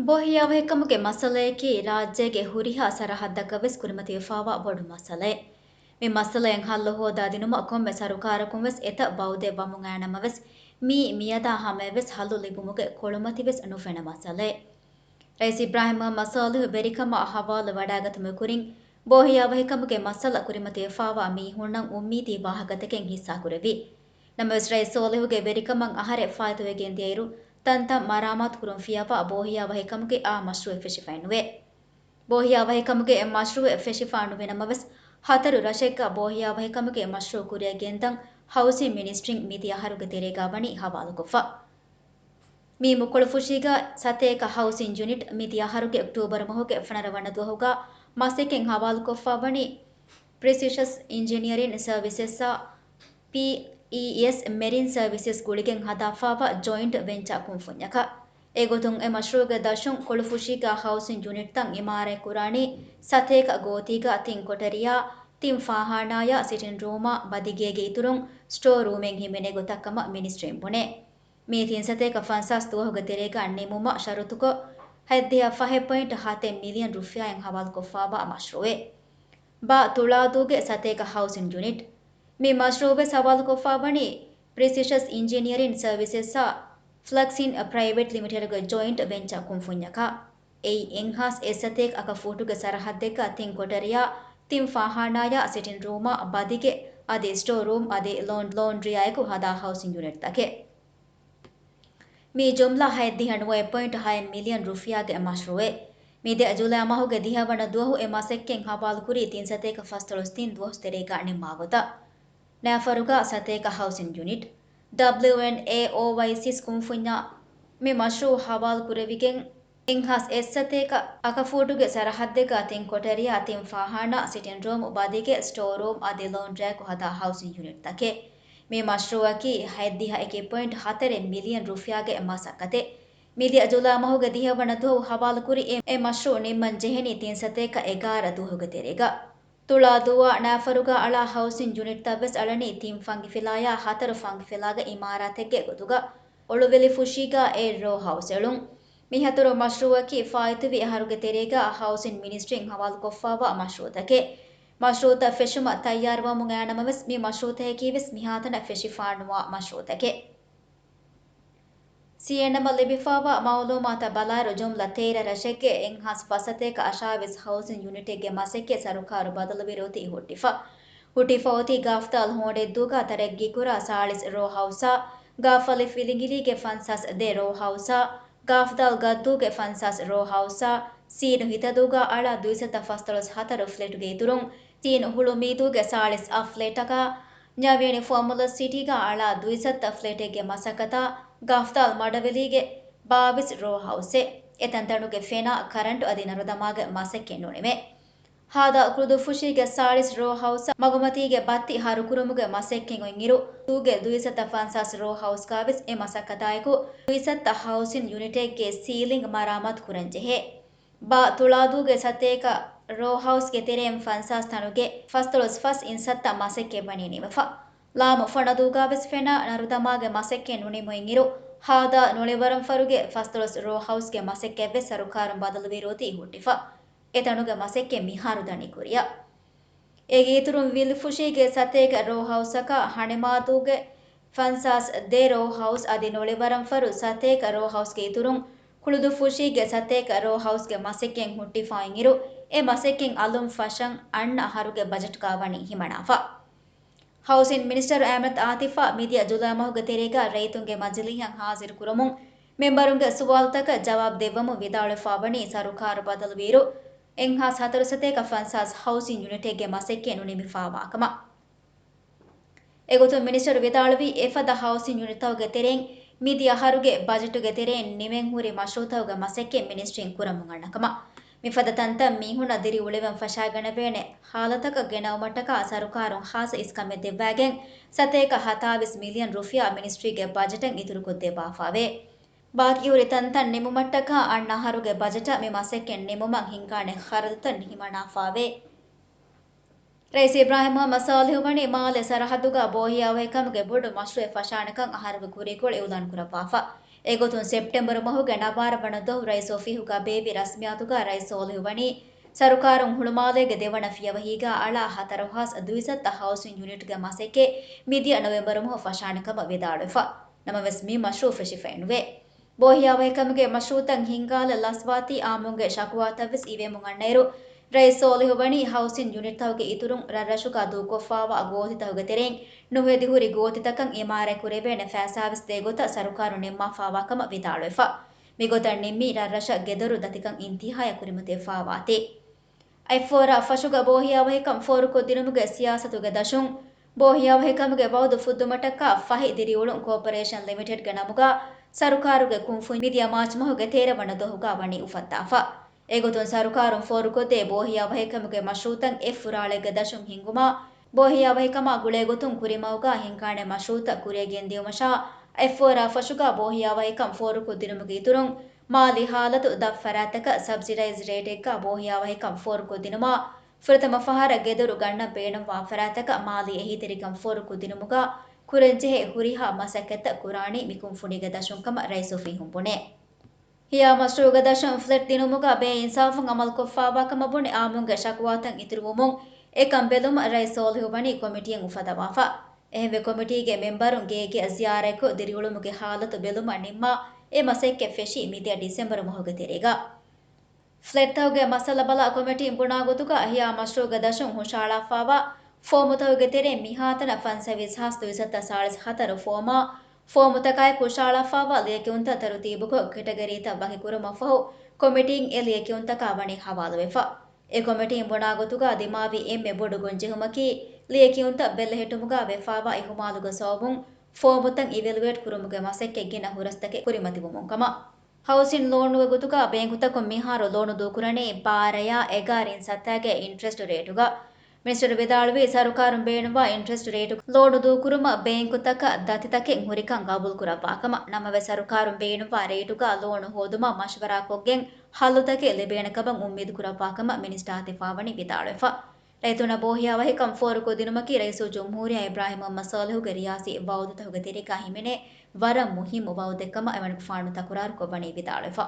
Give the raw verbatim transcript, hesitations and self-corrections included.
ބޯހިޔާވަހިކަމުގެ މައްސަލަޔަކީ ރާއްޖޭގެ ހުރިހާ ސަރަހައްދަކަށް ވެސް ކުރިމަތިވެފާވާ ބޮޑު މައްސަލައެއް. މި މައްސަލައިން ހައްލު ހޯދާދިނުމަށް ކޮންމެ ސަރުކާރަކުން ވެސް އެތައް ބައުދެއް ވަމުން އައިނަމަވެސް، މީ މިއަދާ ހަމަޔަށް ވެސް ހައްލު ލިބުމުގެ ކޮޅުމަތި ވެސް ނުފެންނަ މައްސަލައެއް. ރައީސް އިބްރާހިމް މުހައްމަދު ޞާލިޙު ވެރިކަމާ ހަވާލު ވަޑައިގަތުމުގެ ކުރިން، ބޯހިޔާވަހިކަމުގެ މައްސަލަ ކުރިމަތިވެފާވާ މީހުންނަށް އުއްމީދީ ވާހަކަތަކެއް ހިއްސާކުރެއްވި. ނަމަވެސް، ރައީސް ޞާލިޙުގެ ވެރިކަމަށް އަހަރެއް ފާއިތުވެގެން ދިޔައިރު، ތަންތަން މަރާމާތު ކުރުން ފިޔަވާ ބޯހިޔާވަހިކަމުގެ އާ މަޝްރޫއެއް ފެށިފައެއް ނުވޭ. ބޯހިޔާވަހިކަމުގެ މަޝްރޫއެއް ފެށިފާ ނުވިނަމަވެސް، ހަތަރު ރަށެއްގަ ބޯހިޔާވަހިކަމުގެ މަޝްރޫއު ކުރިއަށް ގެންދަން ހައުސިން މިނިސްޓްރީން މިދިޔަ އަހަރުގެ ތެރޭގަ ވަނީ ހަވާލުކޮށްފަ. މި މުކޮޅުފުށީގަ ސަތޭކަ ހައުސިން ޔުނިޓް މިދިޔަ އަހަރުގެ އޮކްޓޫބަރު މަހުގެ ފަނަރަ ވަނަ ދުވަހުގަ މަސައްކަތް ހަވާލުކޮށްފަ ވަނީ ޕްރިސިޝަސް އިންޖިނިއަރިން ސަރވިސަސްއާ ޕީއީއެސް މެރިން ސަރވިސަސް ގުޅިގެން ހަދާފާވާ ޖޮއިންޓް ވެންޗާ ކުންފުންޏަކަށް. އެގޮތުން އެ މަޝްރޫއުގެ ދަށުން ކޮޅުފުށީގަ ހައުސިން ޔުނިޓްތައް އިމާރާތް ކުރާނީ ސަތޭކަ ގޯތީގަ ތިން ކޮޓަރިއާ، ތިން ފާޚާނާޔާ، ސިޓިން ރޫމާ، ބަދިގޭގެ އިތުރުން ސްޓޯ ރޫމެއް ހިމެނޭ ގޮތަށް ކަމަށް މިނިސްޓްރީން ބުނޭ. މީ ތިން ސަތޭކަ ފަންސާސް ދުވަހުގެ ތެރޭގަ ނިމުމަށް ޝަރުތުކޮށް، ހަތްދިހަ ފަހެއް ޕޮއިންޓް ހަތެއް މިލިއަން ރުފިޔާއިން ހަވާލުކޮށްފާވާ މަޝްރޫއެއް. ބާ ތުޅާދޫގެ ސަތޭކަ ހައުސިން ޔުނިޓް. މި މަޝްރޫއު ވެސް ހަވާލުކޮށްފާ ވަނީ ޕްރިސިޝަސް އިންޖިނިއަރިން ސަރވިސަސްއާ ފްލަކްސިން ޕްރައިވެޓް ލިމިޓެޑުގެ ޖޮއިންޓް ވެންޗާ ކުންފުންޏަކާ. އެއީ އެއްހާސް އެއްސަތޭކަ އަކަފޫޓުގެ ސަރަހައްދެއްގަ ތިން ކޮޓަރިއާ، ތިން ފާޚާނާޔާ، ސިޓިން ރޫމާ، ބަދިގެ އަދި ސްޓޯ ރޫމް އަދި ލޯން، ލޯންޑްރީއާއެކު ހަދާ ހައުސިން ޔުނިޓްތަކެއް. މީ ޖުމްލަ ހަތްދިހަ ނުވައެއް ޕޮއިންޓް ހައެއް މިލިއަން ރުފިޔާގެ މަޝްރޫއެއް. މިދިޔަ ޖުލައި މަހުގެ ދިހަވަނަ ދުވަހު އެ މަސައްކަތް ހަވާލުކުރީ ތިން ސަތޭކަ ފަސްދޮޅަސް ތިން ދުވަސް ތެރޭގަ ނިންމާ ގޮތަށް. ނައިފަރުގަ ސަތޭކަ ހައުސިން ޔުނިޓް. ޑަބްލިއުއެންއޭއޯވައިސީސް ކުންފުންޏާ މި މަޝްރޫއު ހަވާލު ކުރެވިގެން، އެއްހާސް އެއްސަތޭކަ އަކަފޫޓުގެ ސަރަހައްދެއްގަ ތިން ކޮޓަރިއާ، ތިން ފާޚާނާ، ސިޓިން ރޫމް، ބަދިގެ ސްޓޯ ރޫމް އަދި ލޯންޑްރީއާއެކު ހަދާ ހައުސިން ޔުނިޓްތަކެއް. މި މަޝްރޫއަކީ ހަތްދިހަ އެކެއް ޕޮއިންޓް ހަތަރެއް މިލިއަން ރުފިޔާގެ މަސައްކަތެއް. މިދިޔަ ޖުލައި މަހުގެ ދިހަވަނަ ދުވަހު ހަވާލުކުރި އެ، އެ މަޝްރޫއު ނިންމަން ޖެހެނީ ތިން ސަތޭކަ އެގާރަ ދުވަހުގެ ތެރޭގަ. ތުޅާދޫއާ ނައިފަރުގަ އަޅާ ހައުސިން ޔުނިޓްތައް ވެސް އަޅަނީ ތިން ފަންގިފިލާޔާ ހަތަރު ފަންގިފިލާގެ އިމާރާތެއްގެ ގޮތުގަ. އޮޅުވެލި ފުށީގަ އެއް ރޯ ހައުސް އެޅުން. މި ހަތަރު މަޝްރޫއަކީ ފާއިތުވި އަހަރުގެ ތެރޭގަ ހައުސިން މިނިސްޓްރީން ހަވާލުކޮށްފާވާ މަޝްރޫއުތަކެއް. މަޝްރޫއުތައް ފެށުމަށް ތައްޔާރުވަމުން އައިނަމަވެސް، މި މަޝްރޫއުތަކަކީ ވެސް މިހާތަނަށް ފެށިފާނުވާ މަޝްރޫއުތަކެއް. ސީއެންއަށް ލިބިފާވާ މައުލޫމާތަށް ބަލާއިރު، ޖުމްލަ ތޭރަ ރަށެއްގެ އެއްހާސް ފަސްސަތޭކަ އަށާވީސް ހައުސިން ޔުނިޓެއްގެ މަސައްކަތް ސަރުކާރު ބަދަލުވިއިރު އޮތީ ހުއްޓިފަ. ހުއްޓިފަ އޮތީ ގާފްދާލް ހޯނޑެއްދޫގަ ތަރައްގީކުރާ ސާޅީސް ރޯ ހައުސާ، ގާފަލި ފިލިނގިލީގެ ފަންސާސް ދެ ރޯ ހައުސާ، ގާފްދާލް ގައްދޫގެ ފަންސާސް ރޯ ހައުސާ، ސީނު ހިތަދޫގަ އަޅާ ދުއިސައްތަ ފަސްދޮޅަސް ހަތަރު ފްލެޓުގެ އިތުރުން، ސީނު ހުޅުމީދޫގެ ސާޅީސް އަށް ފްލެޓަކާ، ނިޔަވޭނި ފޯމުލަސް ސިޓީގަ އަޅާ ދުއިސައްތަ ފްލެޓެއްގެ މަސައްކަތާ، ގާފްދާލް މަޑަވެލީގެ ބާވީސް ރޯ ހައުސެއް، އެތަންތަނުގެ ފެނާ، ކަރަންޓު އަދި ނަރުދަމާގެ މަސައްކަތް ނުނިމޭ. ހާދަ ކުޅުދުއްފުށީގެ ސާޅީސް ރޯ ހައުސް މަގުމަތީގެ ބައްތި ހަރުކުރުމުގެ މަސައްކަތް އޮތްއިރު، ދޫގެ ދުއިސައްތަ ފަންސާސް ރޯ ހައުސްގަ ވެސް އެ މަސައްކަތާއެކު، ދުއިސައްތަ ހައުސިން ޔުނިޓެއްގެ ސީލިންގް މަރާމާތު ކުރަން ޖެހޭ. ބާ ތުޅާދޫގެ ސަތޭކަ ރޯ ހައުސްގެ ތެރެއިން ފަންސާސް ތަނުގެ ފަސްދޮޅަސް ފަސް އިންސައްތަ މަސައްކަތް ވަނީ ނިމިފަ. ލާމު ފަނަދޫގަ ވެސް ފެނާ، ނަރުދަމާގެ މަސައްކަތް ނުނިމުއިރު، ހާދަ ނޮޅިވަރަންފަރުގެ ފަސްދޮޅަސް ރޯ ހައުސްގެ މަސައްކަތް ވެސް ސަރުކާރުން ބަދަލުވިއިރު އޮތީ ހުއްޓިފަ. އެތަނުގެ މަސައްކަތް މިހާރު ދަނީ ކުރިއަށް. އޭގެ އިތުރުން ވިލުފުށީގެ ސަތޭކަ ރޯ ހައުސަކާ، ހަނެމާދޫގެ ފަންސާސް ދެ ރޯ ހައުސް އަދި ނޮޅިވަރަންފަރު ސަތޭކަ ރޯ ހައުސްގެ އިތުރުން، ކުޅުދުއްފުށީގެ ސަތޭކަ ރޯ ހައުސްގެ މަސައްކަތް ހުއްޓިފައިންއިރު، އެ މަސައްކަތް އަލުން ފަށަން އަންނަ އަހަރުގެ ބަޖެޓްގަ ވަނީ ހިމަނާފަ. ހައުސިން މިނިސްޓަރު އަހްމަދު އާތިފާ މިދިޔަ ޖުލައި މަހުގެ ތެރޭގަ ރައްޔިތުންގެ މަޖިލީހަށް ހާޒިރު ކުރަމުން، މެމްބަރުންގެ ސުވާލުތަކަށް ޖަވާބު ދެއްވަމުން ވިދާޅުވެފާވަނީ، ސަރުކާރު ބަދަލުވިއިރު، އެއްހާސް ހަތަރުސަތޭކަ ފަންސާސް ހައުސިން ޔުނިޓެއްގެ މަސައްކަތް ނުނިމިފާވާކަމަށް. އެގޮތުން މިނިސްޓަރު ވިދާޅުވީ، އެފަދަ ހައުސިން ޔުނިޓްތަކުގެ ތެރެއިން މިދިޔަ އަހަރުގެ ބަޖެޓުގެ ތެރެއިން ނިމެންހުރި މަޝްރޫއުތަކުގެ މަސައްކަތް މިނިސްޓްރީން ކުރަމުން އަންނަ ކަމަށް. މިފަދަ ތަންތަން މީހުންނަށް ދިރިއުޅެވެން ފަށާގަނެވޭނެ ހާލަތަކަށް ގެނައުމަށްޓަކާ ސަރުކާރުން ޚާއްސަ އިސްކަމެއް ދެއްވާގެން، ސަތޭކަ ހަތާވީސް މިލިއަން ރުފިޔާ މިނިސްޓްރީގެ ބަޖެޓަށް އިތުރުކޮށްދެއްވާފާވޭ. ބާކީހުރި ތަންތަން ނިމުމަށްޓަކާ އަންނަ އަހަރުގެ ބަޖެޓަށް މި މަސައްކަތް ނިމުމަށް ހިންގާނެ ޚަރަދުތައް ހިމަނާފާވޭ. ރައީސް އިބްރާހިމް މުހައްމަދު ޞާލިޙު ވަނީ މާލެ ސަރަހައްދުގަ ބޯހިޔާވަހިކަމުގެ ބޮޑު މަޝްރޫއެއް ފަށާނެކަން އަހަރުގެ ކުރީކޮޅު އިއުލާން ކުރައްވާފަ. އެގޮތުން ސެޕްޓެމްބަރު މަހުގެ ނަވާރަ ވަނަ ދުވަހު ރައީސް އޮފީހުގަ ބޭއްވި ރަސްމިއްޔާތުގަ ރައީސް ސޯލިހު ވަނީ ސަރުކާރުން ހުޅުމާލޭގެ ދެވަނަ ފިޔަވަހީގަ އަޅާ ހަތަރު ހާސް ދުއިސައްތަ ހައުސިން ޔުނިޓްގެ މަސައްކަތް މިދިޔަ ނޮވެމްބަރު މަހު ފަށާނެ ކަމަށް ވިދާޅުވެފަ. ނަމަވެސް މި މަޝްރޫއު ފެށިފައެއް ނުވޭ. ބޯހިޔާވަހިކަމުގެ މަޝްރޫއުތައް ހިންގާލަ ލަސްވާތީ އާއްމުންގެ ޝަކުވާތައްވެސް އިވޭމުން އަންނައިރު، ރައީސް ސޯލިހު ވަނީ ހައުސިން ޔުނިޓްތަކުގެ އިތުރުން ރަށްރަށުގަ ދޫކޮށްފާވާ ގޯތިތަކުގެ ތެރެއިން ނުހެދިހުރި ގޯތިތަކަށް އިމާރާތް ކުރެވޭނެ ފައިސާވެސް ދޭގޮތަށް ސަރުކާރުން ނިންމާފާވާ ކަމަށް ވިދާޅުވެފަ. މިގޮތަށް ނިންމީ ރަށްރަށަށް ގެދޮރު ދަތިކަން އިންތިހާޔަށް ކުރިމަތިވެފާވާތީ. އެފްއޯއާ ފަށުގަ ބޯހިޔާވަހިކަން ފޯރުކޮށްދިނުމުގެ ސިޔާސަތުގެ ދަށުން، ބޯހިޔާވަހިކަމުގެ ވައުދު ފުއްދުމަށްޓަކާ ފަހި ދިރިއުޅުން ކޯޕަރޭޝަން ލިމިޓެޑްގެ ނަމުގަ ސަރުކާރުގެ ކުންފުނި މިދިޔަ މާޗް މަހުގެ ތޭރަ ވަނަ ދުވަހުގަ ވަނީ އުފައްދާފަ. އެގޮތުން ސަރުކާރުން ފޯރުކޮށްދޭ ބޯހިޔާވަހިކަމުގެ މަޝްރޫއުތައް އެއް ފުރާޅެއްގެ ދަށުން ހިންގުމާ، ބޯހިޔާވަހިކަމާ ގުޅޭގޮތުން ކުރިމަގުގަ ހިންގާނެ މަޝްރޫއުތައް ކުރިއަށް ގެންދިއުމަށާ، އެފްއޯއާ ފަށުގަ ބޯހިޔާވަހިކަން ފޯރުކޮށްދިނުމުގެ އިތުރުން، މާލީ ހާލަތު ދަށް ފަރާތްތަކަށް ސަބްސިޑައިޒް ރޭޓެއްގަ ބޯހިޔާވަހިކަން ފޯރުކޮށްދިނުމާ، ފުރަތަމަ ފަހަރަށް ގެދޮރު ގަންނަން ބޭނުންވާ ފަރާތްތަކަށް މާލީ އެހީތެރިކަން ފޯރުކޮށްދިނުމުގަ ކުރަންޖެހޭ ހުރިހާ މަސައްކަތްތައް ކުރާނީ މި ކުންފުނީގެ ދަށުން ކަމަށް ރައީސް އޮފީހުން ބުނޭ. ހިޔާ މަޝްރޫއުގެ ދަށުން ފްލެޓް ދިނުމުގަ ބޭއިންސާފުން އަމަލުކޮށްފާވާ ކަމަށް ބުނެ އާއްމުންގެ ޝަކުވާތައް އިތުރުވުމުން އެކަން ބެލުމަށް ރައީސް ސޯލިހު ވަނީ ކޮމިޓީއެއް އުފައްދަވާފަ. އެހެންވެ، ކޮމިޓީގެ މެމްބަރުން ގޭގެއަށް ޒިޔާރަތްކޮށް، ދިރިއުޅުމުގެ ހާލަތު ބެލުމަށް ނިންމާ، އެ މަސައްކަތް ފެށީ މިދިޔަ ޑިސެމްބަރު މަހުގެ ތެރޭގަ. ފްލެޓްތަކުގެ މައްސަލަ ބަލާ ކޮމިޓީން ބުނާ ގޮތުގަ، ހިޔާ މަޝްރޫއުގެ ދަށުން ހުށަހަޅާފާވާ ފޯމުތަކުގެ ތެރެއިން މިހާތަނަށް ފަންސަވީސް ހާސް ދުއިސައްތަ ސާޅީސް ހަތަރު ފޯމާ، ފޯމުތަކާއެކު ހުށަހަޅާފާވާ ލިޔެކިޔުންތައް ތަރުތީބުކޮށް، ކެޓަގަރީތައް ވަކިކުރުމަށްފަހު، ކޮމިޓީން އެ ލިޔެކިޔުންތަކާ ވަނީ ހަވާލުވެފަ. އެ ކޮމިޓީން ބުނާ ގޮތުގަ ދިމާވި އެންމެ ބޮޑު ގޮންޖެހުމަކީ، ލިޔެކިޔުންތައް ބެލެހެއްޓުމުގަ ވެފާވާ އިހުމާލުގެ ސަބަބުން ފޯމުތައް އިވެލުއޭޓް ކުރުމުގެ މަސައްކަތް ގިނަ ހުރަސްތަކެއް ކުރިމަތިވުމުން ކަމަށް. ހައުސިން ލޯނުގެ ގޮތުގަ ބޭންކުތަކުން މިހާރު ލޯނު ދޫކުރަނީ ބާރަޔާ އެގާރައިން ސަތާގެ އިންޓްރެސްޓް ރޭޓުގަ. މިނިސްޓަރު ވިދާޅުވީ، ސަރުކާރުން ބޭނުންވާ އިންޓްރެސްޓް ރޭޓު ލޯނު ދޫކުރުމަށް ބޭންކުތަކަށް ދަތިތަކެއް ހުރިކަން ގަބޫލުކުރައްވާ ކަމަށް. ނަމަވެސް، ސަރުކާރުން ބޭނުންވާ ރޭޓުގަ ލޯނު ހޯދުމަށް މަޝްވަރާކޮށްގެން ހައްލުތަކެއް ލިބޭނެ ކަމަށް އުއްމީދު ކުރައްވާ ކަމަށް މިނިސްޓާ އަތިފާވަނީ ވިދާޅުވެފަ. ރައްޔިތުންނަށް ބޯހިޔާވަހިކަން ފޯރުކޮށްދިނުމަކީ ރައީސުލްޖުމްހޫރިއްޔާ އިބްރާހިމް މުޙައްމަދު ޞާލިޙުގެ ރިޔާސީ ވައުދުތަކުގެ ތެރޭގަ ހިމެނޭ ވަރަށް މުހިއްމު ވައުދެއްކަމަށް އެމަނިކުފާނު ތަކުރާރުކޮށްވަނީ ވިދާޅުވެފަ.